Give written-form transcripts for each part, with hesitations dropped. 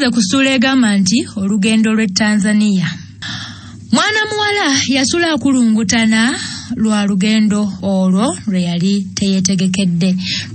Tutuuse ku ssuula egamba nti olugendo lw'e Tanzania. Mwana muwala yasula akulungutana lwa lugendo olwo lwe yali teyeetegekedde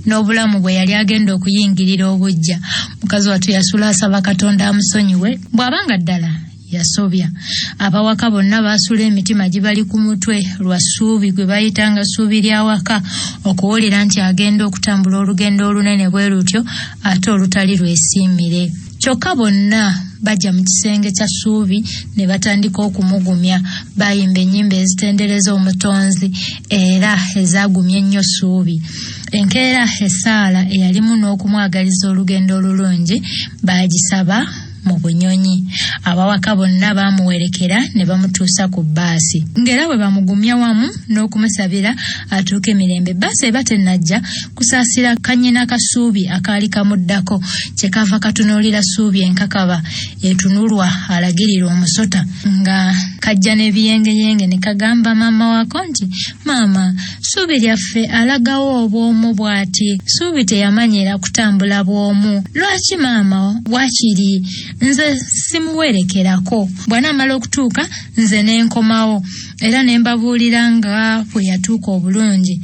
n'obulamu bwe yali agenda okuyingirira obuggya. Mukazi wattu yasula asaba Katonda amusonyiwe bw'aba nga ddala yasobya. Abawaka bonna baasula emitima gibali ku mutwe lwa ssuubi gwe bayitanga ssuubi ly'awaka okuwulira nti agenda okutambula olugendo olunene bwe lutyo ate olutali lwesiimire. Kyokka bonna bajja mu kisenge kya Ssuubi ne batandika okumugumya. Baayimba ennyimba ezitendereza Omutonzi era ezaagumya ennyo Ssuubi. Enkeera essaala eyalimu n'okumwagaliza olugendo olulungi baagisaba mu bunyonyi. Abawaka bonna baamuwerekera ne bamutuusa ku bbaasi ng'era bwe bamugumya wamu n'okumusabira atuuke mirembe. Bbaasi eba tennajja kusaasira kannyina ka Ssuubi akaali kamuddako kye kava katunuulira Ssuubi enkakaba etunulwa alagirira omusota nga kajja n'ebiyengeyenge ne kagamba maama waako nti maama Ssuubi lyaffe alagawo obw'omu bw'ati. Ssuubi teyamanyira kutambula bw'omu. Lwaki maama wakiri nze simuwerekerako? Bw'anaamala okutuuka nze ne nkomawo era ne mbabuulira nga bwe yatuuka obulungi.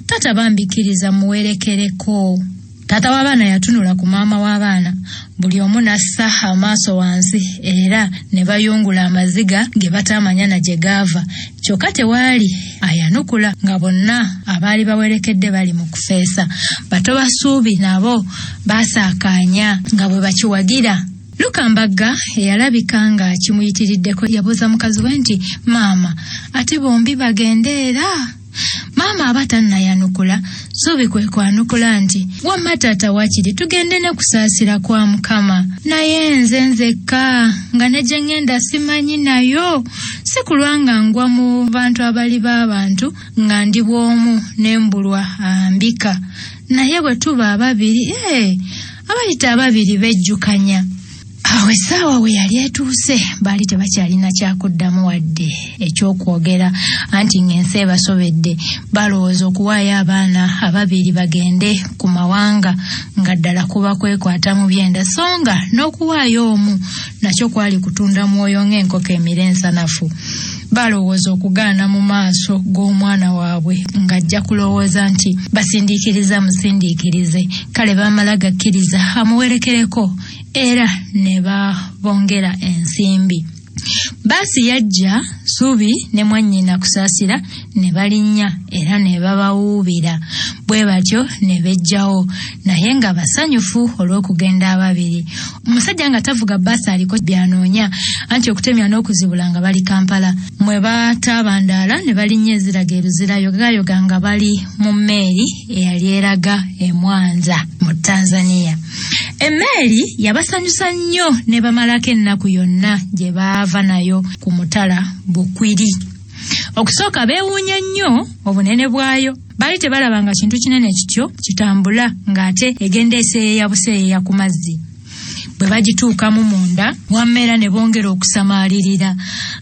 Taata bambi kkiriza muwerekereko. Taata w'abaana yatunula ku maama w'abaana buli omu n'assa amaaso wansi era ne bayungula amaziga ge bataamanya na gye gaava kyokka tewaali ayanukula nga bonna abaali bawerekedde bali mu kufeesa. Bato ba Ssuubi nabo baasaakaanya nga bwe bakiwagira. Luka Mbagga eyalabika nga kimuyitiriddeko yabuuza mukazi we nti, Maama, ate bombi bagende era? Maama aba tannayanukula, Ssuubi kwe kwanukula nti, Wamma taata waakiri tugende ne kusaasira kwa Mukama. Naye nze nzekka nga ne gye ŋŋenda simanyi nayo, si kulwa nga ngwa mu bantu abali b'abantu nga ndi bw'omu ne mbulwa ambika. Naye bwe tuba ababiri, ee, abayita ababiri bejjukanya. Awo essaawa we yali etuuse baali tebakyalina kyakuddamu wadde eky'okwogera anti ng'ensi ebasobedde. Balowooza okuwaayo abaana ababiri bagende ku mawanga nga ddala kuba kwekwata mu byenda so nga n'okuwaayo omu nakyo kwali kutunda mwoyo ng'enkoko emira ensanafu. Balowooza okugaana mu maaso g'omwana waabwe ng'ajja kulowooza nti basindiikiriza musindiikirize kale baamala gakkiriza amuwerekereko era ne babongera ensimbi. Baasi yajja Suubi ne mwannyina Kusaasira ne balinnya era ne babawuubira bwe batyo ne beggyawo naye nga basanyufu olw'okugenda ababiri. Omusajja nga tavuga bbaasi aliko by'anoonya anti okutemya n'okuzibula nga bali Kampala mwe bataabandaala ne balinnya eziraga e Luzira yogaayoga nga bali mu mmeeri eyali eraga e Mwanza mu Tanzania. Emmeeri yabasanyusa nnyo ne bamalako ennaku yonna gye baava nayo ku mutala Bukwiri. Okusooka beewuunya nnyo obunene bwayo. Baali tebalabanga kintu kinene kityo kitambula ng'ate egenda eseeyeeya buseeyeeya ku mazzi. Bwe bagituukamu munda wamma era ne bongera okusamaalirira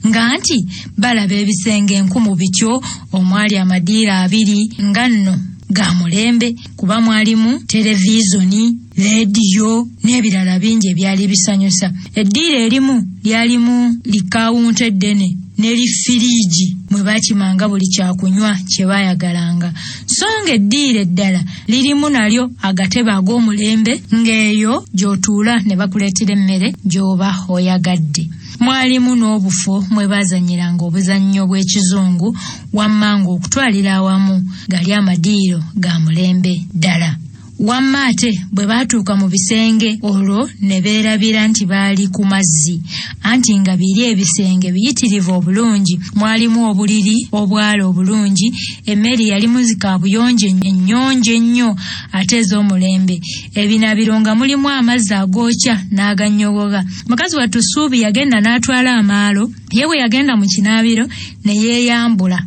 nga nti balaba ebisenge enkumu bityo omwali amadiiro abiri nga nno ga mulembe kuba mwalimu terevizoni, leediyo n'ebirala bingi ebyali bisanyusa. Eddiiro erimu lyalimu likawunta eddene ne lifiriigi mwe baakimanga buli kyakunywa kye baayagalanga so ng'eddiiro eddala lirimu nalyo agatebe ag'omulembe ng'eyo gy'otuula ne bakuleetera emmere gy'oba oyagadde. Mwalimu n'obufo mwe baazannyiranga obuzannyo bw'ekizungu wamma ng'okutwalira awamu gali amadiiro ga mulembe ddala. Wamma ate bwe baatuuka mu bisenge olwo ne beerabira nti baali ku mazzi anti nga biri ebisenge biyitirivu obulungi mwalimu obuliri obwala obulungi emmere yalimu zikaabuyonjo ennyonjo ennyo ate ez'omulembe ebinaabiro nga mulimu amazzi agookya n'agannyogoga Mukazi wattu Ssuubi yagenda n'atwala amaalo ye bwe yagenda mu kinaabiro ne yeeyambula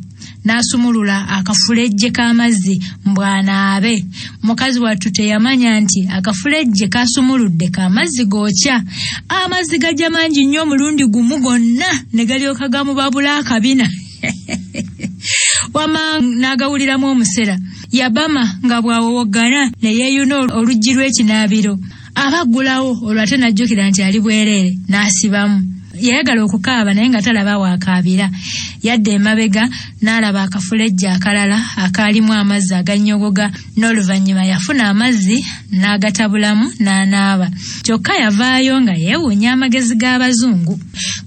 n'asumulula akafulejje k'amazzi mbu anaabe. Mukazi wattu teyamanya nti akafulejje k'asumuludde k'amazzi gookya. Amazzi gajja mangi nnyo omulundi gumu gonna ne galyoka gamubabula akabina. Wama n'agawuliramu omusera. Yabama nga bw'awowoggana ne yeeyuna oluggi lw'ekinaabiro. Aba aggulawo olwo ate n'ajjukira nti ali bwereere n'asibamu. Yayagala okukaaba naye nga talaba w'akaabira. Yadda emabega n'alaba akafulejje akalala akaalimu amazzi agannyogoga n'oluvannyuma yafuna amazzi n'agatabulamu n'anaaba. Kyokka yavaayo nga yeewuunya amagezi g'Abazungu.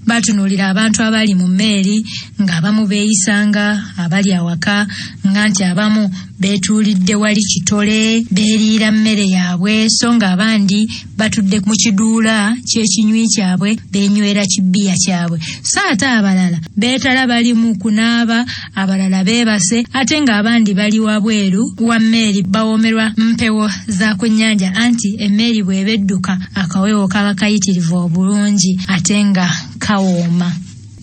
Baatunuulira abantu abaali mu mmeeri ng'abamu beeyisanga abali awaka nga nti abamu beetuulidde wali kitole beeriira mmere yaabwe so ng'abandi batudde mu kiduula ky'ekinywi kyabwe beenywera kibbiya kyabwe so ate abalala beetala bali mu kunaaba abalala beebase ate ng'abandi bali wabweru wa mmeeri bawoomerwa mpewo za ku nnyanja anti emmeeri bw'eba edduka akawewo kaba kayitirivu obulungi ate nga kawooma.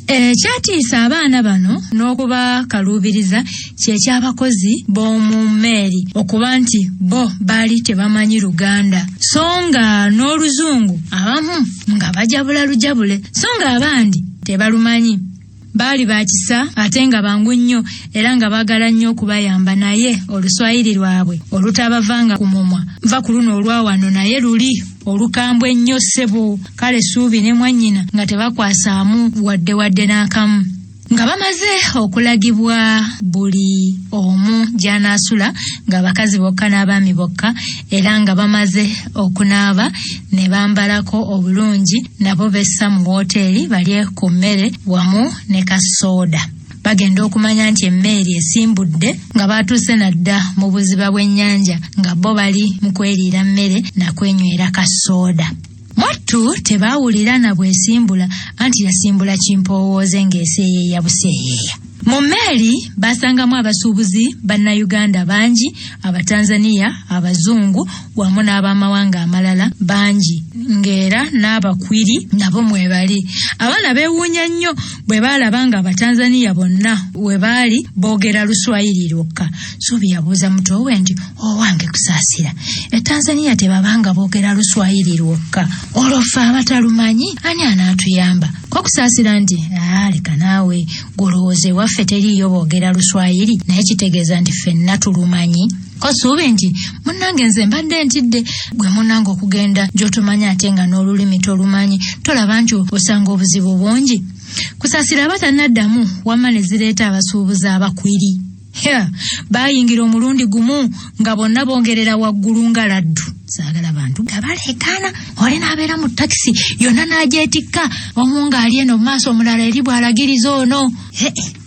Ekyatiisa abaana bano n'okubakaluubiriza kye ky'abakozi b'omu mmeeri okuba nti bo baali tebamanyi Luganda so nga n'Oluzungu abamu nga bajabula lujabule so ng'abandi tebalumanyi. Baali ba kisa ate nga bangu nnyo era nga baagala nnyo okubayamba naye Oluswayiri lwabwe olutabavanga ku mumwa nva ku luno olwa wano naye luli olukambwe ennyo ssebo. Kale Ssuubi ne mwannyina nga tebakwasaamu wadde wadde n'akamu. Nga bamaze okulagibwa buli omu gy'anaasula ng'abakazi bokka n'abaami bokka era nga bamaze okunaaba ne bambalako obulungi nabo bessa mu wooteeri balye ku mmere wamu ne ka sooda. Bagenda okumanya nti emmeeri esimbudde nga baatuuse na dda mu buziba bw'ennyanja nga bo bali mu kweriira mmere na kwenywera ka sooda. Mwattu tebaawulira na bw'esimbula anti yasimbula kimpoowooze ng'eseeyeeya buseeyeeya. Mu mmeeri baasangamu abasuubuzi Bannayuganda bangi, Abatanzania, Abazungu wamu n'abamawanga amalala bangi ng'era n'abakwiri nabo mwebali. Abaana beewuunya nnyo bwe baalaba ng'Abatanzania bonna we baali boogera Luswayiri lwokka. Suubi yabuuza muto we nti, Owange Kusaasira, e Tanzania tebaba nga boogera Luswayiri lwokka, olwo ffe abatalumanyi ani anaatuyamba? Ko Kusaasira nti, leka naawe, gw'olowooza ewaffe teriiyo boogera Luswayiri naye kitegeeza nti ffenna tulumanyi? Ko Suubi nti, munnange nze mbadde ntidde gwe munnange okugenda gy'otomanyi ate nga n'olulimi tolumanyi, tolaba nti osanga obuzibu bungi? Kusaasira aba tannaddamu wamma ne zireeta abasuubuzi abakwiri. Baayingira omulundi gumu nga bonna bongerera waggulu nga laddu. Saagala bantu nga baleekaana, oli n'abeera mu takisi yonna n'agyetikka, omu ng'ali eno mu maaso omulala eri bw'alagiriza ono.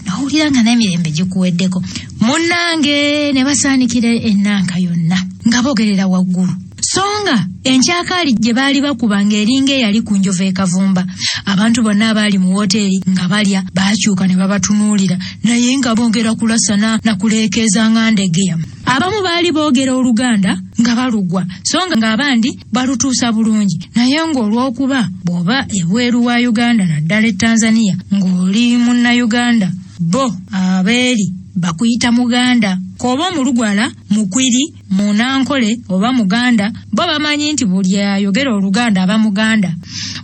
Nawulira nga n'emirembe gikuweddeko. Munnange ne basaanikira ennanka yonna nga boogerera waggulu. So nga enkyakaali gye baali bakuba ng'eringa eyali ku njovu e Kavumba. Abantu bonna abaali mu wooteeri nga balya baakyuka ne babatunuulira naye nga boogera kulasana na kuleekeeza nga ndegeya. Abamu baali boogera Oluganda nga balugwa so ng'abandi balutuusa bulungi naye ng'olw'okuba bw'oba ebweru wa Uganda naddala e Tanzania ng'oli Munnayuganda bo abeeri bakuyita Muganda. K'oba Omulugwala, Mukwiri, Munankole oba Muganda, bo bamanyi nti buli ayogera Oluganda aba Muganda.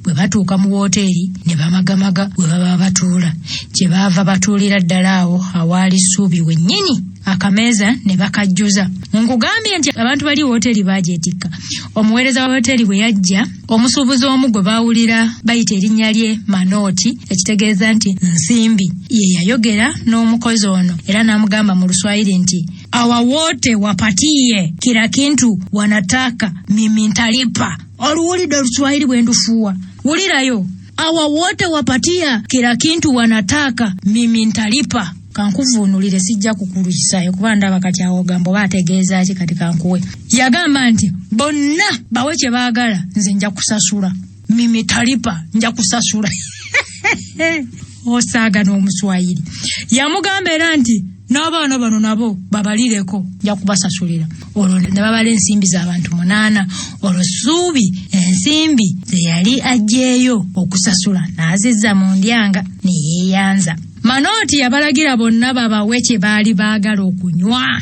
Bwe batuuka mu wooteeri ne bamagamaga we baba batuula. Kye baava batuulira ddala awo awaali Ssuubi wennyini, akameeza ne bakajjuza. Nkugambye nti abantu bali wooteeri baagyetikka. Omuweereza wa wooteeri bwe yajja, omusuubuzi omu gwe baawulira bayita erinnya lye Manooti, ekitegeeza nti Nsimbi, ye yayogera n'omukozi ono era n'amugamba mu Luswayiri nti, Awa wote wapatie kila kintu wanataka mimi ntalipa. Oluwulidde Oluswahili bwe ndufuuwa? Wulirayo. Awa wote wapatia kila kintu wanataka mimi ntalipa. Kankuvuunulire sijja kukulwisaayo kuba ndaba kati awo ogamba oba ategeeza ki kati kankuwe. Yagamba nti bonna bawe kye baagala nze nja kusasula. Mimi talipa nja kusasula. Osaaga n'Omuswayiri. Yamugamba era nti n'abaana bano nabo babalireko nja kubasasulira. Olwo ne babala ensimbi z'abantu 8. Olwo Ssuubi ensimbi ze yali aggyeeyo okusasula n'azizza mu ndyanga ne yeeyanza. Manooti yabalagira bonna babawe kye baali baagala okunywa.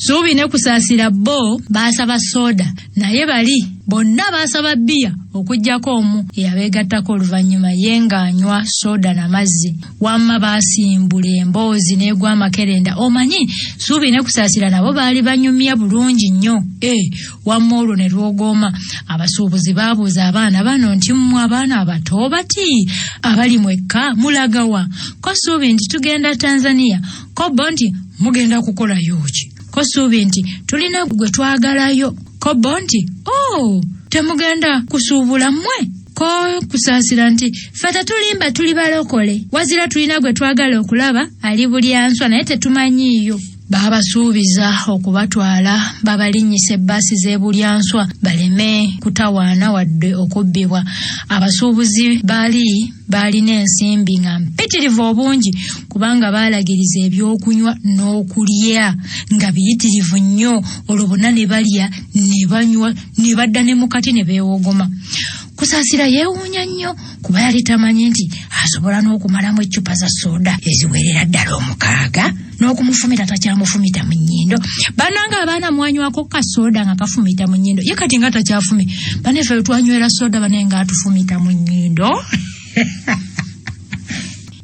Suubi ne Kusaasira bo baasaba soda, naye bali bonna baasaba bbiya okuggyako omu eyabeegattako oluvannyuma ye ng'anywa soda na mazzi. Wamma baasimbula emboozi n'egwa amakerenda. Omanyi Suubi ne Kusaasira nabo baali banyumya bulungi nnyo. Wamma olwo ne lwogooma. Abasuubuzi baabuuza abaana bano nti mmwe abaana abato bati abali mwekka mulagawa? Ko Suubi nti tugenda Tanzania. Ko bo nti mugenda kukolayo ki? Ko Suubi nti tulina gwe twagalayo. Ko bo nti oh, temugenda kusuubula mmwe? Ko Kusaasira nti ffe tetulimba, tuli balokole, wazira tulina gwe twagala okulaba ali Bulyanswa, naye tetumanyiiyo. Baabasuubiza okubatwala babalinnyisa ebbaasi z'e Bulyanswa baleme kutawaana wadde okubbibwa. Abasuubuzi baali baalina ensimbi nga mpitirivu obungi kubanga baalagiriza ebyokunywa n'okulya nga biyitirivu nnyo, olwo bonna ne balya ne banywa ne badda ne mukati ne beewogoma. Kusaasira yeewuunya nnyo kuba yali tamanyi nti asobola n'okumalamu eccupa za soda eziwerera ddala 6 n'okumufumita takyamufumita mu nnyindo. Bannange abaana mwanywako ka soda nga kafumita mu nnyindo, ye kati nga takyafumi. Baneffe twanywera soda bane nga atufumita mu nnyindo.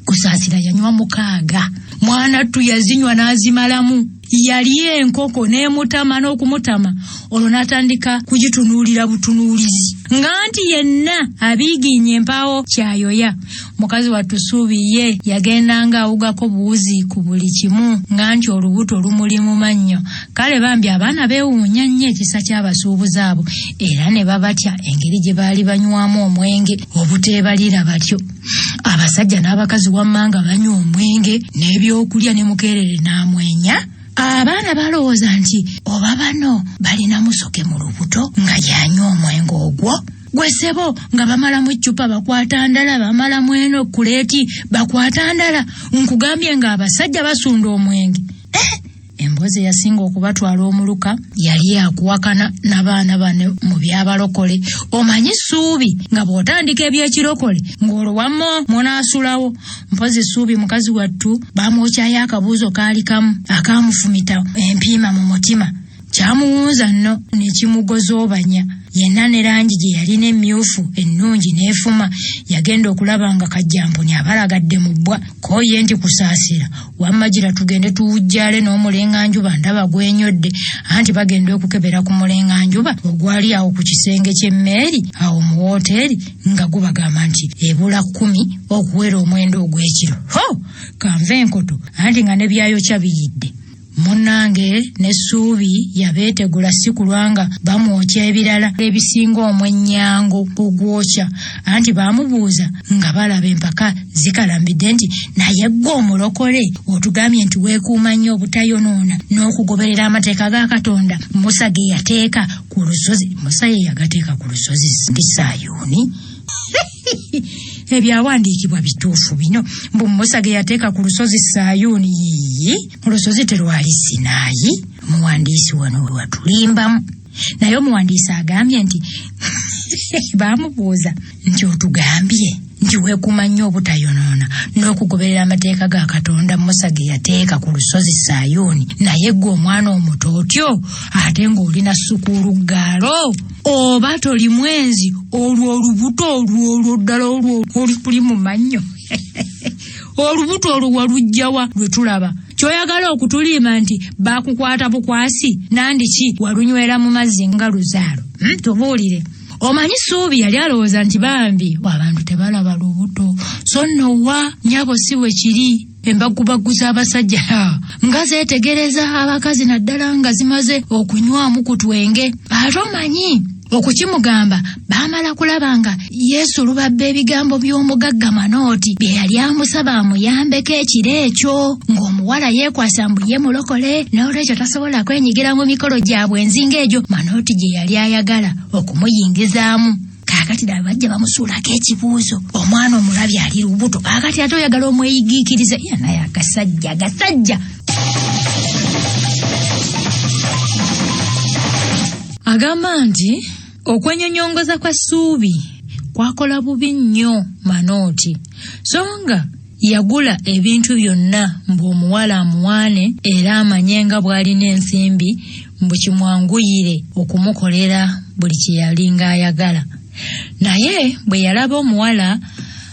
Kusaasira yanywa 6, mwana ttu yazinywa n'azimalamu. Yali enkoko n'emutama n'okumutama, olwo n'atandika kugitunuulira butunuulizi nga nti yenna abiigiinya empaawo kyayoya. Mukazi wattu Suubi ye yagendanga awugako buwuzi ku buli kimu nga nti olubuto lumuli mu mannyo. Kale bambi abaana beewuunya nnyo ekisa ky'abasuubuzi abo era ne babatya engeri gye baali banywamu omwenge obuteebalira batyo. Abasajja n'abakazi wamma nga banywa omwenge n'ebyokulya ne Mukeerere n'amwenya. Abaana balowooza nti oba bano balina musoke mu lubuto nga yanywa omwenge ogwo. Gwe ssebo nga bamalamu eccupa bakwata ndala, bamalamu eno kuleeti bakwata ndala. Nkugambye ng'abasajja basunda omwenge. Emboozi eyasinga okubatwala omuluka yali yakuwakana n'abaana bano mu by'abalokole. Omanyi Suubi nga bw'otandika eby'ekirokole ng'olwo wamma munaasulawo. Mpozi Suubi mukazi wattu bamwokyayo akabuuzo kaali kamu akaamufumita empiima mu mutima. Kyamuwunza nno ne kimugozoobanya. Yenna ne langi gye yalina emmyufu ennungi n'efuma. Yagenda okulaba nga Kajjampuni abalagadde mu bbwa. Ko ye nti Kusaasira, wamma gira tugende tuwujjale n'omulenganjuba ndaba gwenyodde. Anti bagenda okukebera ku mulenganjuba ogwali awo ku kisenge ky'emmeeri awo mu wooteeri nga gubagamba nti ebula 10 okuwera omwenda ogw'ekiro. Ho! Kanve enkoto, anti nga ne byayokya biyidde. Munnange ne Suubi yabeetegula si kulwanga bamwokya ebirala ebisinga omwennyango ogwokya. Anti baamubuuza nga balaba empaka zikalambidde nti naye ggwe omulokole otugambye nti weekuuma nnyo obutayonoona n'okugoberera amateeka ga Katonda Musa ge yateeka ku lusozi. Musa ye yagateeka ku lusozi ndi Sayuuni. Ebyawandiikibwa bituufu bino mbu Musa ge yateeka ku lusozi Sayuuni. Yiyi, olusozi terwali Sinaayi. Omuwandiisi wano watulimbamu. Naye omuwandiisi agambye nti baamubuuza nti otugambye nti weekuuma nnyo obutayonoona n'okugoberera amateeka ga Katonda Musa ge yateeka ku lusozi Sayuuni, naye ggwe omwana omuto otyo ate ng'olina sukuulu ggaalo oba toli mwenzi, olwo olubuto olwo olwo ddala olwo olukuli mu mannyo. Olubuto olwo walujjawa lwe tulaba? Ky'oyagala okutuliima nti baakukwata bukwasi nandiki walunywera mu mazzi nga luzaalo? Tubuulire. Omanyi Suubi yali alowooza nti bambi abantu tebalaba lubuto, so nno wa nnyabo si bwe kiri. Embagubaggu z'abasajja nga zeetegereza abakazi naddala nga zimaze okunywamu ku twenge. Ate omanyi okukimugamba baamala kulaba nga Yesu lubabba ebigambo by'omugagga Manooti bye yali amusaba amuyambeko ekiro ekyo, ng'omuwala yeekwasa mbu ye mulokole n'olwekyo tasobola kwenyigira mu mikolo gyabwe enzinga egyo Manooti gye yali ayagala okumuyingizaamu. Kaakati ddala bajja bamusuulako ekibuuzo, omwana omulabye ali lubuto, kaakati ate oyagala omweyigiikirize. Ya naye agasajja gasajja. Agamba nti okwenyonyongoza kwa Suubi kwakola bubi nnyo Manooti, so nga Yagula ebintu byonna mbu omuwala amuwaane era amanye nga bw'alina ensimbi mbu kimwanguyire okumukolera buli kye yalinga ayagala. Naye bwe yalaba omuwala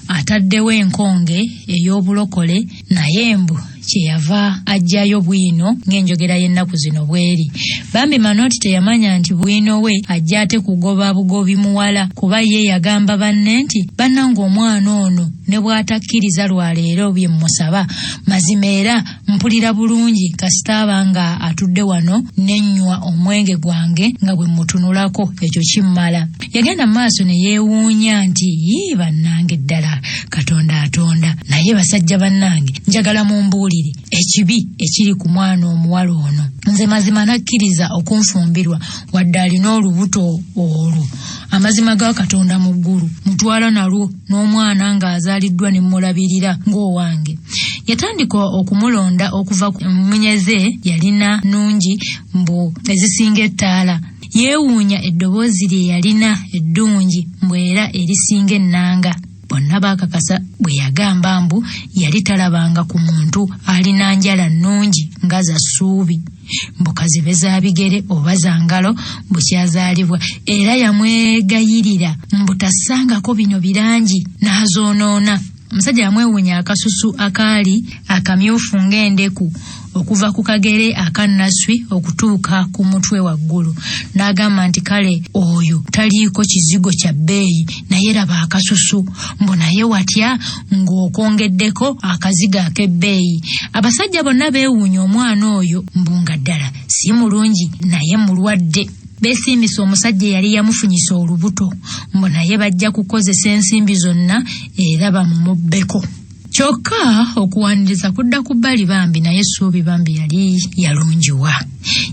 ataddewo enkonge ey'obulokole naye mbu kyeyava aggyayo bwino ng'enjogera y'ennaku zino bw'eri. Bambi Manooti teyamanya nti bwino we ajja ate kugoba bugobi muwala kuba ye yagamba banne nti bannange omwana ono ne bw'atakkiriza lwa leero bye mmusaba mazima era mpulira bulungi kasita aba nga atudde wano ne nnywa omwenge gwange nga bwe mmutunulako ekyo kimmala. Yagenda mu maaso ne yeewuunya nti yii bannange ddala Katonda atonda naye basajja bannange njagala mumbuulire ekibi ekiri ku mwana omuwala ono. Nze mazima nakkiriza okunfumbirwa wadde alina olubuto olwo. Amazima ga Katonda mu ggulu mutwala nalwo n'omwana ng'azaaliddwa ne mmulabirira ng'owange. Yatandika okumulonda okuva ku mmunye ze yalina nnungi mbu ezisinga ettaala. Yeewuunya eddoboozi lye yalina eddungi mbu era erisinga ennanga. Bonna baakakasa bwe yagamba mbu yali talabanga ku muntu alina njala nnungi nga za Ssuubi. Mbu kazibe za bigere oba za ngalo bukyazaalibwa era yamwegayirira mbu tassangako bino birangi n'azoonoona. Omusajja yamwewuunya akasusu akaali akamyufu ng'endeku okuva ku kagere aka nnaswi okutuuka ku mutwe waggulu n'agamba nti kale oyo taliiko kizigo kya bbeeyi naye laba akasusu mbu naye watya ng'okwongeddeko akazigo ak'ebbeeyi. Abasajja bonna beewuunya omwana oyo mbu nga ddala si mulungi naye mulwadde. Beesiimisa omusajja eyali yamufunyisa olubuto mbu naye bajja kukozesa ensimbi zonna era bamumubbeko. Kyokka okuwaniriza kudda ku bbali bambi naye Ssuubi bambi yali yalungiwa.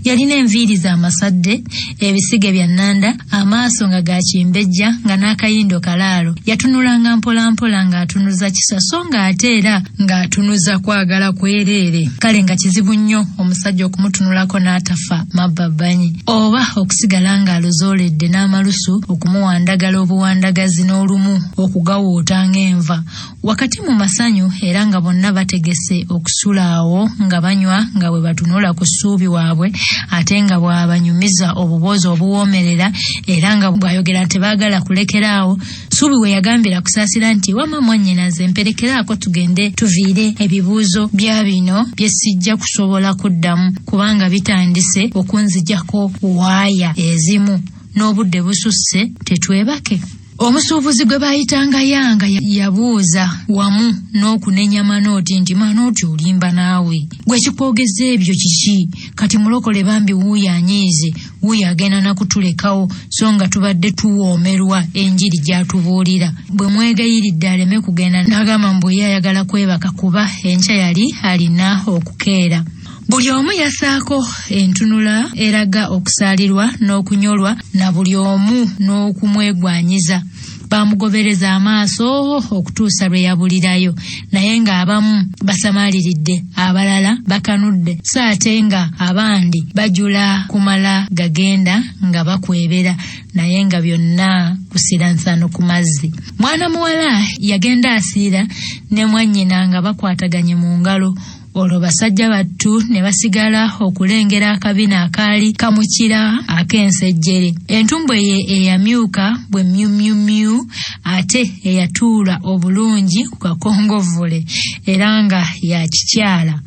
Yalina enviiri za masadde, ebisige bya nnanda, amaaso nga ga kimbejja nga n'akayindo kalaalo. Yatunulanga mpolampola ng'atunuza kisa so ng'ate era ng'atunuza kwagala kwereere. Kale nga kizibu nnyo omusajja okumutunulako n'atafa mabbabbanyi oba okusigala ng'alozooledde n'amalusu okumuwandagala obuwandagazi n'olumu okugawuuta ng'enva. Wakati mu masanyu era nga bonna bategese okusula awo nga banywa nga bwe batunula ku ssuubi waabwe ate nga bw'abanyumiza obuboozi obuwoomerera era nga bw'ayogera nti tebaagala kulekera awo. Ssuubi we yagambira Kusaasira nti wamma mwannyinaze mperekeraako tugende tuviire ebibuuzo bya bino bye sijja kusobola kuddamu kubanga bitandise okunzigyako waaya ezimu n'obudde bususse tetwebake. Omusuubuzi gwe baayitanga Yanga yabuuza wamu n'okunenya Manooti nti Manooti olimba naawe. Gwe kikwogeza ebyo kiki? Kati mulokole bambi wuuyo anyiize, wuuyo agenda na kutulekawo so nga tubadde tuwoomerwa enjiri gy'atubuulira. Bwe mwegayiridde aleme kugenda n'agamba mbu ye ayagala kwebaka kuba enkya yali alina okukeera. Buli omu yasaako entunula eraga okusaalirwa n'okunyolwa na buli omu n'okumwegwanyiza. Baamugobereza amaaso okutuusa lwe yabulirayo naye ng'abamu basamaaliridde, abalala bakanudde so ate nga abandi bajula kumala gagenda nga bakwebera naye nga byonna kusira nsano ku mazzi. Mwana muwala yagenda asiira ne mwannyina nga bakwataganye mu ngalo olwo basajja battu ne basigala okulengera akabina akaali kamukira ak'ensejjere. Entumbwe ye eyamyuka bwe myumyumyu ate eyatuula obulungi ku kakongovvule era nga ya kikyala.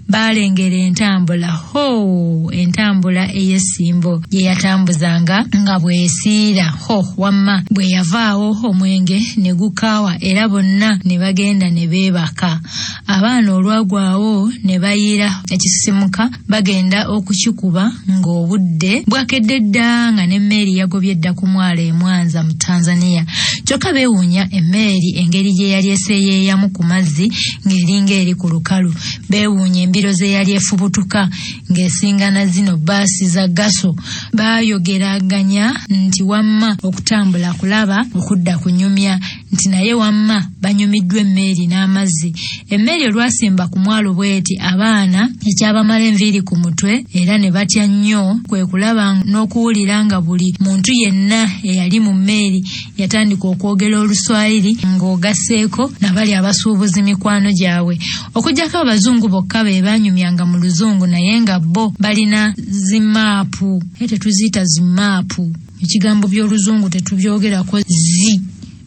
Baalengera entambula, hoo, entambula ey'essimbo gye yatambuzanga nga bw'esiira, ho, wamma bwe yavaawo omwenge ne gukaawa era bonna ne bagenda ne beebaka. Abaana olwagwawo ne bayiira ekisisimuka bagenda okukikuba ng'obudde bwakedde dda nga n'emmeeri yagobye dda ku mwalo e Mwanza mu Tanzania. Kyokka beewuunya emmeeri engeri gye yali eseeyeeyamu ku mazzi ng'eringa eri ku lukalu. Beewuunya embiro ze yali efubutuka ng'esinga na zino bbaasi za Gaso. Baayogeraganya nti wamma okutambula kulaba okudda kunyumya. nti naye wamma banyumiddwa emmeeri n'amazzi. Emmeeri olwasimba ku mwalo bweti, abaana ekyabamala enviiri ku mutwe era ne batya nnyo kwe kulaba n'okuwulira nga buli muntu yenna eyali mu mmeeri yatandika okwogera Oluswayiri, ng'ogasseeko nabali abasuubuzi mikwano gyabwe, okuggyako abazungu bokka be baanyumyanga mu Luzungu, naye nga bo balina zimaapu. Naye tetuziyita zimaapu, ekigambo by'Oluzungu tetubyogerako zi,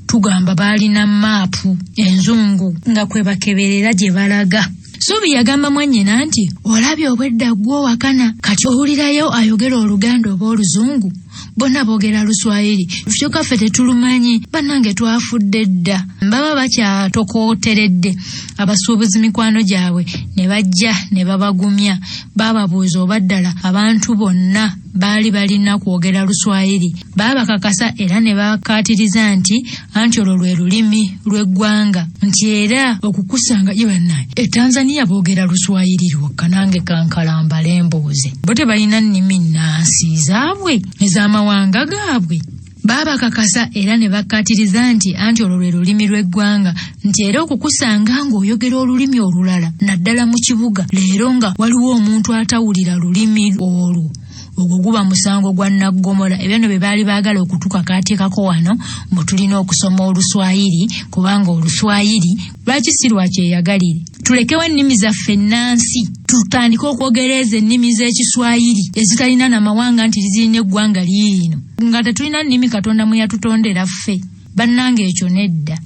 tugamba baalina maapu enzungu nga kwe bakeberera gye balaga. Suubi yagamba mwannyina nti, olabye obwedda ggwe owakana, kati owulirayo ayogera Oluganda oba Oluzungu? Bonna boogera Luswayiri, kyokka ffe tetulumanyi. Bannange, twafudde dda. Baba bakyatokooteredde, abasuubuzi mikwano gyabwe ne bajja ne babagumya. Baababuuza oba ddala abantu bonna baali balina kwogera Luswayiri. Baabakakasa era ne bakaatiriza nti anti olwo lwe lulimi lw'eggwanga, nti era okukusanga ye bannaye e Tanzania boogera Luswayiri lwokka. Nange kankalambala embuuze, bo tebalina nnimi nnansi zaabwe ez'amawanga gaabwe? Baabakakasa era ne bakkaatiriza nti anti olwo lwe lulimi lw'eggwanga, nti era okukusanga ng'oyogera olulimi olulala, naddala mu kibuga leero nga waliwo omuntu atawulira lulimi olwo, ogwo guba musango gwa naggomola. Ebyo nno bye baali baagala okutukakaatikako wano, mbu tulina okusoma Oluswayiri kubanga Oluswayiri. Lwaki si lwakyeyagalire? Tulekewo ennimi zaffe ennansi, tutandike okwogera ezo ennimi z'Ekiswayiri ezitalina namawanga, nti zirina eggwanga liino, nga tetulina nnimi Katonda mwe yatutondera ffe. Bannange, ekyo nedda.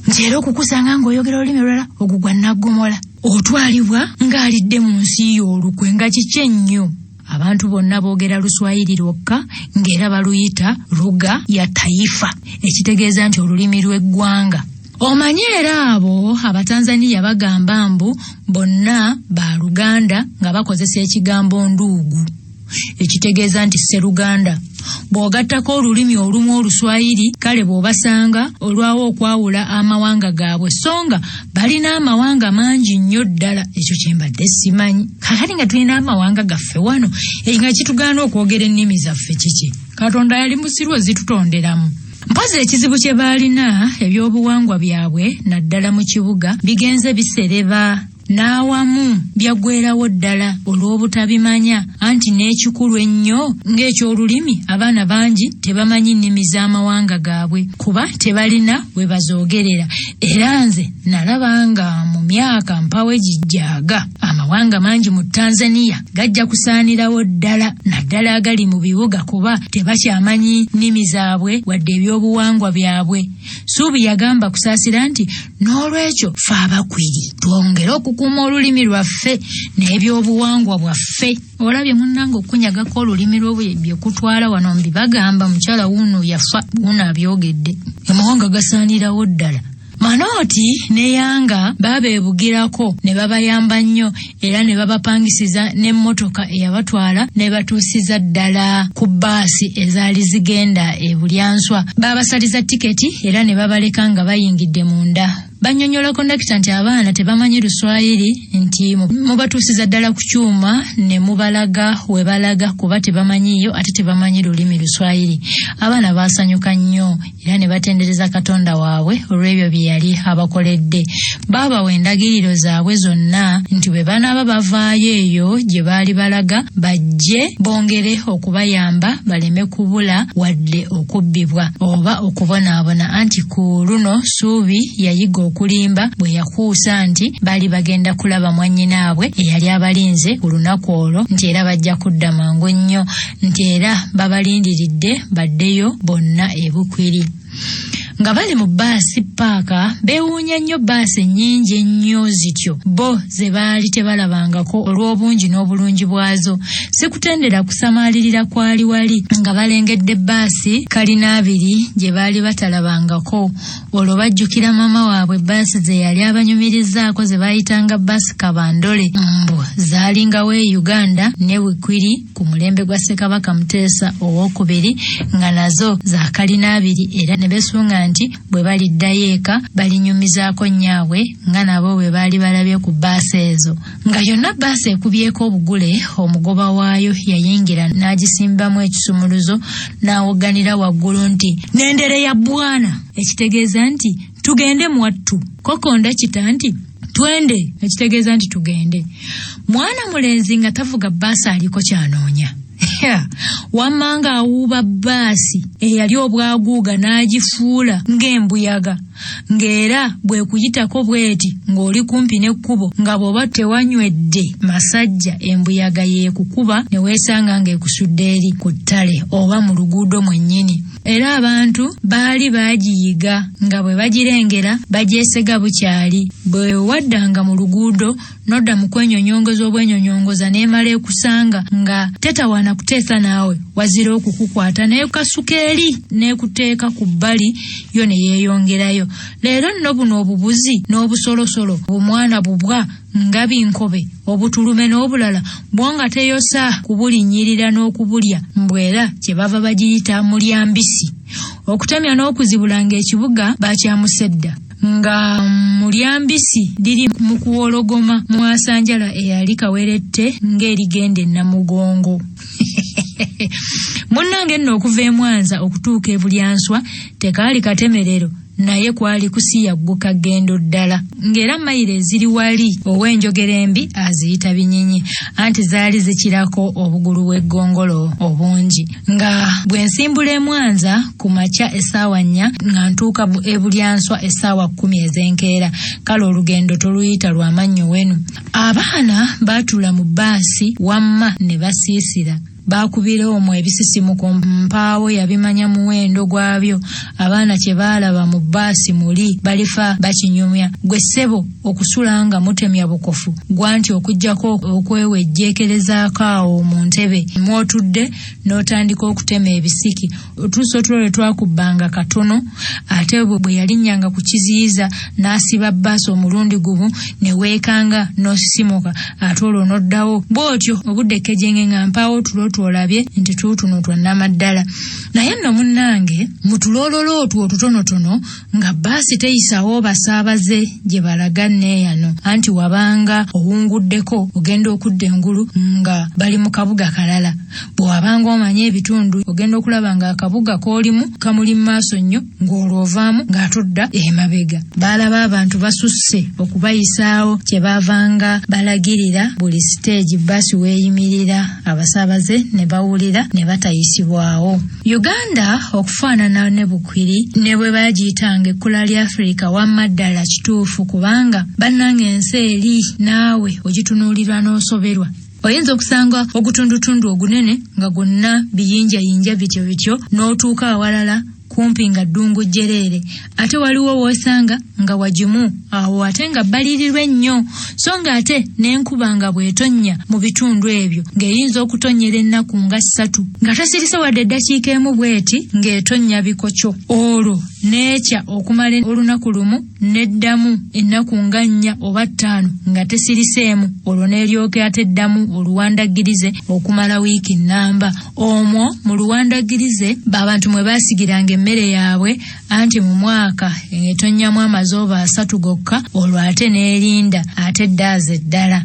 Nti era okukusanga ng'oyogera olulimi olulala, ogwo gwa naggomola, otwalibwa ng'alidde mu nsi yo olukwe. Nga kiki ennyo? Abantu bonna boogera Luswayiri lwokka, ng'era baluyita lugha ya taifa, ekitegeeza nti olulimi lw'eggwanga. Omanyi era abo Abatanzaniya bagamba mbu bonna baluganda, nga bakozesa ekigambo ndugu, ekitegeeza nti sseruganda. Bw'ogattako olulimi olumu Oluswayiri, kale bw'obasanga olwawo okwawula amawanga gaabwe, so nga balina amawanga mangi nnyo ddala. Ekyo kyembadde simanyi. Kakati nga tulina amawanga gaffe wano, nga kitugaana okwogera ennimi zaffe kiki? Katonda yali musiru ezitutonderamu? Mpozi ekizibu kye baalina, ebyobuwangwa byabwe naddala mu kibuga bigenze bisereba n'awamu byaggwerawo ddala olw'obutabimanya. Anti n'ekikulu ennyo ng'eky'olulimi, abaana bangi tebamanyi nnimi z'amawanga gaabwe kuba tebalina we bazoogerera. Era nze nalaba nga mu myaka mpawe gijjaaga, amawanga mangi mu Tanzania gajja kusaanirawo ddala, naddala agali mu bibuga, kuba tebakyamanyi nnimi zaabwe wadde ebyobuwangwa byabwe. Suubi yagamba Kusaasira nti n'olwekyo fe abakwiri twongere okukuuma olulimi lwaffe n'ebyobuwangwa bwaffe. Olabye munnange okunyagako olulimi lwobye kutwala wano, mbibagamba mukyala wuuno yafa, wuuno abyogedde, amawanga gasaanirawo ddala. Manooti ne Yanga baabeebugirako ne babayamba nnyo, era ne babapangisiza n'emmotoka eyabatwala ne batuusiza ddala ku bbaasi ezaali zigenda e Bulyanswa. Baabasaliza tiketi era ne babaleka nga bayingidde munda. Bannyonnyola kondakita nti abaana tebamanyi Luswayiri, nti mubatuusiza ddala ku kyuma ne mubalaga we balaga, kuba tebamanyiiyo ate tebamanyi lulimi Luswayiri. Abaana baasanyuka nnyo era ne batendereza Katonda waabwe olw'ebyo bye yali abakoledde. Baabawa endagiriro zaabwe zonna, nti bwe banaaba bavaayo eyo gye baali balaga, bajje bongere okubayamba baleme kubula wadde okubbibwa oba okubonaabona. Anti ku luno Suubi yayiga okulimba bwe yakuusa nti baali bagenda kulaba mwannyinaabwe eyali abalinze ku lunaku olwo, nti era bajja kudda mangu nnyo, nti era babalindiridde baddeyo bonna e Bukwiri. Nga bali mu bbaasi paaka, beewuunya nnyo bbaasi ennyingi ennyo zityo bo ze baali tebalabangako olw'obungi n'obulungi bwazo. Sikutendera kusamaalirira kwali wali nga balengedde bbaasi kalina abiri gye baali batalabangako. Olwo bajjukira maama waabwe bbaasi ze yali abanyumirizaako ze baayitanga bbaasi kabandole, mbu zaalingawo e Uganda ne Bukwiri ku mulembe gwa Ssekabaka Muteesa Owookubiri, nga nazo za kalina abiri, era ne beesunga nti bwe baliddayo eka balinyumizaako nnyaabwe nga nabo bwe baali balabye. yalabye ku bbaasi ezo. Nga yonna bbaasi ekubyeko obugule, omugoba waayo yayingira n'agisimbamu ekisumuluzo n'awogganira waggulu nti nendere ya bwana, ekitegeeza nti tugende mwattu. Kokonda kita nti twende, ekitegeeza nti tugende. Mwana mulenzi nga tavuga bbaasi aliko kyanoonya. Wamma ng'awuuba bbaasi eyali obwaguuga n'agifuula ng'embuyaga, ng'era bw'ekuyitako bw'eti ng'oli kumpi n'ekkubo, nga bw'oba tewanywedde masajja embuyaga yeekukuba ne weesanga ng'ekusudde eri ku ttale oba mu luguudo mwennyini. Era abantu baali baagiyiga nga bwe bagirengera bagyesega bukyali. Bwe waddanga mu luguudo n'odda mu kwenyonyongoza obwenyonyongoza n'emala ekusanga nga tetawaana kuteesa naawe, wazira okukukwata n'ekasuka eri n'ekuteeka ku bbali yo ne yeeyongerayo. Leero nno buno obubuzi n'obusolosolo bumwana bubwa nga binkobe obutulume n'obulala bwo nga teyosa kubulinnyirira n'okubulya, mbu era kye bava bagiyita mulyambisi. Okutemya n'okuzibula ng'ekibuga bakyamuse dda, nga mulyambisi liri mu kuwologoma mwasanjala eyali kawerette ng'erigenda e Namugongo. Munnange nno okuva e Mwanza okutuuka e Bulyanswa tekaali katemerero, naye kwali kusiyagguka ggendo ddala, ng'era mayiro eziri wali ow'enjogera embi aziyita binyinyi, anti zaali zikirako obugulu bw'eggongolo obungi. Nga bwe nsimbula e Mwanza ku makya essaawa 4 nga ntuuka e Bulyanswa essaawa 10 ez'enkeera, kale olugendo toluyita lwa mannyo wenu. Abaana baatuula mu bbaasi wamma ne basiisira. Baakubira omwo ebisisimuko mpaawo yabimanya muwendo gwabyo. Abaana kye baalaba mu bbaasi muli balifa bakinyumya. Gwe ssebo okusula nga mutemya bukofu gwa nti okuggyako okwewejjeekerezaako awo mu ntebe mw'otudde n'otandika okutema ebisiki. Otuusa otulo lwe twakubbanga katono, ate bwe yalinnyanga ku kiziyiza n'asiba bbaasi omulundi gumu ne weekanga n'osisimuka, ate olwo n'oddawo bw'otyo obudde kkejenge nga mpaawo otulo twolabye nti tuutuno twa nnamaddala. Naye nno munnange mu tuloololo otwo otutonotono nga bbaasi teyisawo basaabaze gye balaga neeyano, anti wabanga owunguddeko ogenda okudda engulu nga bali mu kabuga kalala. Bwe wabanga omanye ebitundu ogenda okulaba nga akabuga k'olimu kamuli mu maaso nnyo, ng'olwo ovaamu ng'atodda emabega. Baalaba abantu basusse okubayisaawo, kye baavanga balagirira buli siteegi bbaasi weeyimirira abasaabaze ne bawulira ne batayisibwawo. Uganda okufaanana ne Bukwiri ne bwe baagiyitanga ekkula lya Afirika wamma ddala kituufu, kubanga bannange ensi eri naawe ogitunuulirwa n'osoberwa. Oyinza okusanga ogutundutundu ogunene nga gwonna biyinjayinja bityo bityo, n'otuuka awalala kumpi nga ddungu jjereere, ate waliwo w'osanga nga wagimu awo ate nga bbalirirwa ennyo, so ng'ate n'enkuba nga bw'etonnya mu bitundu ebyo ng'eyinza okutonnyera ennaku nga 3 nga tesirise wadde eddakiika emu bw'eti ng'etonnya bikokyo, olwo n'ekya okumala olunaku lumu n'eddamu ennaku nga 4 oba 5 nga tesiriseemu, olwo n'eryoka ate eddamu oluwandaggirize okumala wiiki nnamba. Omwo mu luwandaggirize abantu mwe baasigiranga emmere yaabwe, anti mu mwaka etonnyamu amazooba 3 gokka, olwo ate n'erinda ate eddaaza eddala.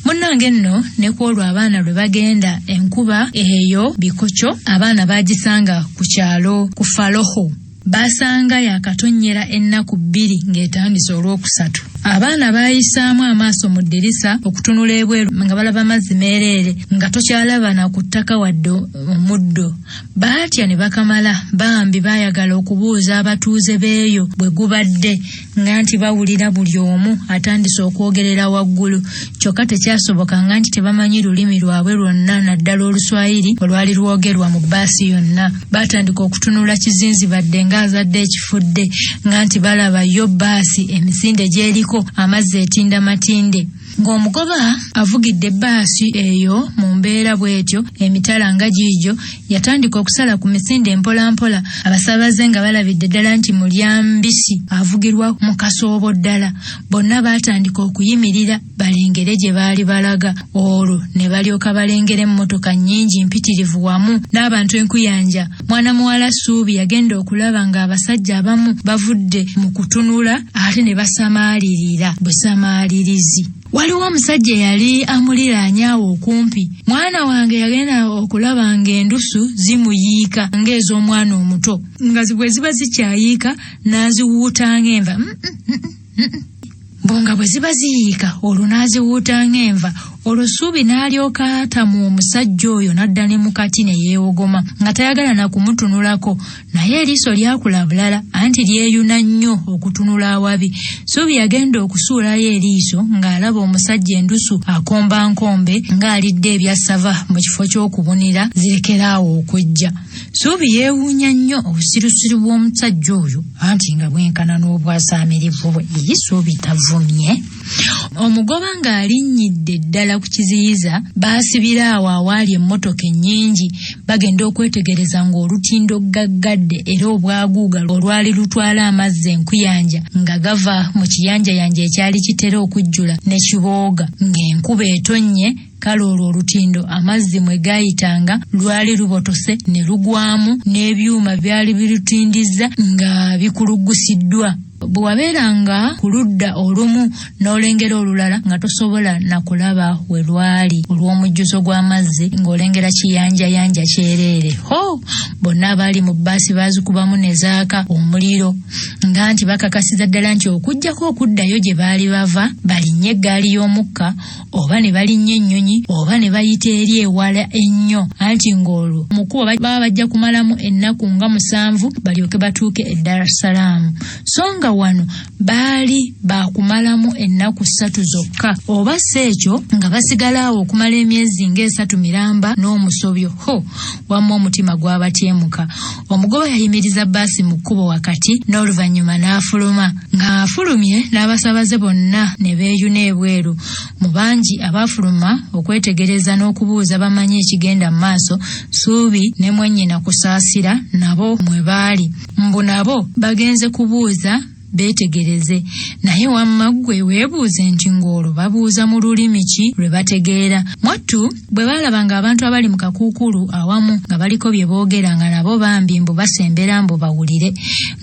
Munnange nno ne ku olwo abaana lwe bagenda enkuba eyo bikokyo abaana baagisanga ku kyalo ku Faloho. Baasanga yakatonnyera ennaku 2 ng'etandise olwokusatu. Abaana baayisaamu amaaso mu ddirisa okutunula ebweru nga balaba mazzi meereere, nga tokyalaba na ku ttaka wadde omuddo. Baatya ne bakamala, bambi baayagala okubuuza abatuuze b'eyo bwe gubadde, nga nti bawulira buli omu atandise okwogerera waggulu. Kyokka tekyasoboka nga nti tebamanyi lulimi lwabwe lwonna, naddala Oluswayiri olwali lwogerwa mu bbaasi yonna. Baatandika okutunula kizinzibadde ng'azadde ekifudde, nga nti balaba yo bbaasi emisinde gy'eriko amazzi etinda matinde. Ng'omugoba avugidde bbaasi eyo mu mbeera bw'etyo emitala nga giigyo, yatandika okusala ku misinde mpolampola, abasaabaze nga balabidde ddala nti mulyambisi avugirwa mu kasoobo ddala. Bonna baatandika okuyimirira balengere gye baali balaga, olwo ne balyoka balengera emmotoka nnyingi mpitirivu wamu n'abantu enkuyanja. Mwana muwala Ssuubi yagenda okulaba ng'abasajja abamu bavudde mu kutunula ate ne basamaalirira busamaalirizi. Waliwo omusajja eyali amuliraanye awo okumpi. Mwana wange yagenda okulaba ng'endusu zimuyiika ng'ez'omwana omuto, nga bwe ziba zikyayiika n'aziwuuta ng'enva. Mbu nga bwe ziba ziyiika olwo n'aziwuuta ng'enva. Olwo Ssuubi n'alyoka atamwa omusajja oyo n'adda ne mu kati ne yeewogoma nga tayagala na kumutunulako. Naye eriiso lyakula bulala anti lyeyuna nnyo okutunula awabi. Ssuubi yagenda okusuulayo eriiso ng'alaba omusajja endusu akomba nkombe ng'alidde ebyassava mu kifo ky'okubunira zirekere awo okujja. Ssuubi yeewuunya nnyo obusirusiru bw'omusajja oyo anti nga bwenkana n'obwasaamirivu bwe. Ye Ssuubi tavumye. Omugoba ng'alinnyidde ddala ku kiziyiza, baasibira awo awaali emmotoka ennyingi bagenda okwetegereza ng'olutindo gaggadde era obwaguuga olwali lutwala amazzi enkuyanja nga gava mu kiyanjayanja ekyali kitera okujjula ne kibooga ng'enkuba etonnye. Kale olwo olutindo amazzi mwe gaayitanga lwali lubotose ne lugwamu n'ebyuma byali birutindizza nga bikuluggusiddwa. Bwe wabeeranga ku ludda olumu n'olengera olulala nga tosobola na kulaba we lwali olw'omujjuzo gw'amazzi ng'olengera kiyanjayanja kyereere. Ho! Bonna abaali mu bbaasi baazikubamu ne zaaka omuliro nga nti bakakasiza ddala nti okuggyako okuddayo gye baali bava balinnye eggaali y'omukka oba ne balinnya ennyonyi oba ne bayita eri ewala ennyo, anti ng'olwo mu kkubo baba bajja kumalamu ennaku nga 7 balyoke batuuke e Dar es Salaam, so nga wano baali baakumalamu ennaku 3 zokka, oba si ekyo nga basigala awo okumala emyezi ng'esatu miramba n'omusobyo. Ho, wamma omutima gwabatyemuka. Omugoba yayimiriza bbaasi mu kkubo wakati n'oluvannyuma n'afuluma. Ng'afulumye n'abasaabaze bonna ne beeyuna ebweru. Mu bangi abaafuluma okwetegereza n'okubuuza bamanye ekigenda mu maaso, Ssuubi ne mwannyina Kusaasira nabo mwe baali. Mbu nabo bagenze kubuuza beetegereze. Naye wamma ggwe weebuuze nti ng'olwo babuuza mu lulimi ki lwe bategeera. Mwattu bwe baalaba ng'abantu abali mu kakuukulu awamu nga baliko bye boogera nga nabo bambi mbu basembera mbu bawulire,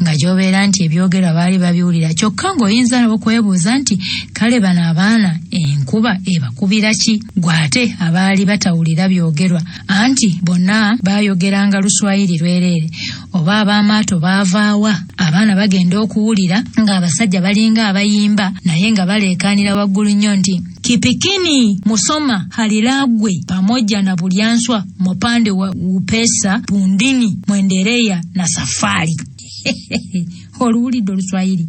nga gy'obeera nti ebyogerwa baali babiwulira. Kyokka ng'oyinza okwebuuza nti kale bano abaana enkuba ebakubira ki? Ggwe ate abaali batawulira byogerwa, anti bonna baayogeranga Luswayiri lwereere. Oba ab'amaato baavaawa? Abaana bagenda okuwulira ng'abasajja balinga abayimba naye nga baleekaanira waggulu nnyo nti Kipikini Musoma Halilagwe pamoja na Bulyanswa mupande wa Upesa Pundini mwendereya na safari. Oluwulidde Oluswayiri.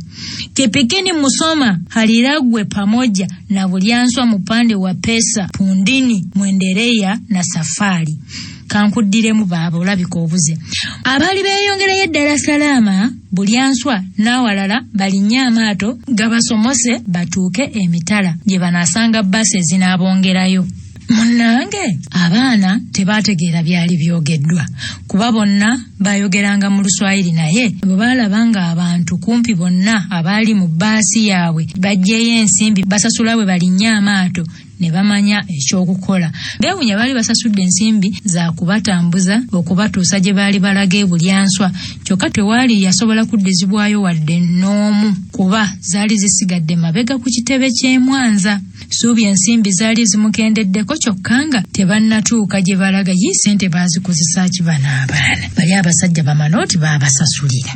Kipikini Musoma Halilagwe pamoja na Bulyanswa mupande wa Pesa Pundini mwendereya na safari. Kankuddiremu baaba olabika obuze. Abaali beeyongerayo e Dar es Salaam, Bulyanswa n'awalala balinnye amaato gabasomose batuuke emitala gye banaasanga bbaasi ezinaabongerayo. Munnange abaana tebaategeera byali byogeddwa kuba bonna baayogeranga mu Luswayiri, naye bwe baalaba ng'abantu kumpi bonna abaali mu bbaasi yaabwe baggyeyo ensimbi basasula bwe balinnye amaato ne bamanya ekyokukola. Beewunya baali basasudde ensimbi za kubatambuza okubatuusa gye baali balaga e Bulyanswa, kyokka tewaali yasobola kuddizibwayo wadde n'omu kuba zaali zisigadde mabega ku kitebe ky'e Mwanza. Ssuubi ensimbi zaali zimukendeddeko kyokka nga tebannatuuka gye balaga. Yii, ssente baazikozesa ki bano abaana? Bali abasajja bamanooti baabasasulira,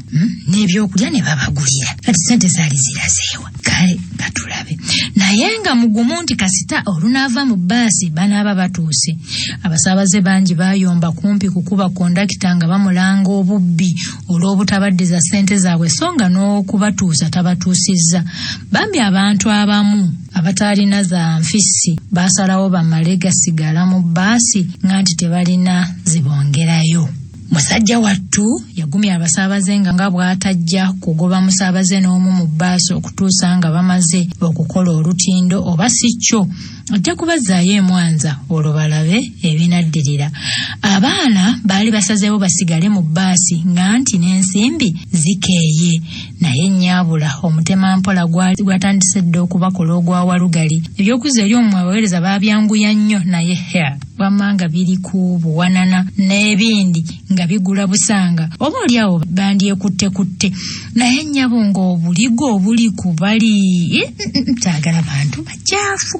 n'ebyokulya ne babagulira, kati ssente zaali zirazeewa? Kale katulabe. Naye nga mugumu nti kasita olunaava mu bbaasi banaaba batuuse. Abasaabaze bangi baayomba kumpi kukuba kondakita nga bamulanga obubbi olw'obutabaddiza ssente zaabwe, so nga n'okubatuusa tabatuusizza. Bambi abantu abamu abataalina za nfissi baasalawo bamale gasigala mu bbaasi nga nti tebalina zibongerayo. Musajja wattu yagumya abasaabaze nga bw'atajja kugoba musaabaze n'omu mu bbaasi okutuusa nga bamaze okukola olutindo, oba si kyo Ajja kubazzaayo e Mwanza olwo balabe ebinaddirira. Abaana baali basazeewo basigale mu bbaasi nga nti n'ensimbi zikeeye. Naye nnyaabula omutemampola gwatandise dda okubakola ogwa walugali. Eby'okuzza eri omumwa abaweereza baabyanguya nnyo naye hea wamma nga biri ku buwanana n'ebindi nga bigula busanga oba oli awo bandyekuttekutte naye nnyabo ng'obuligo obuli ku bali kyagala bantu bakyafu.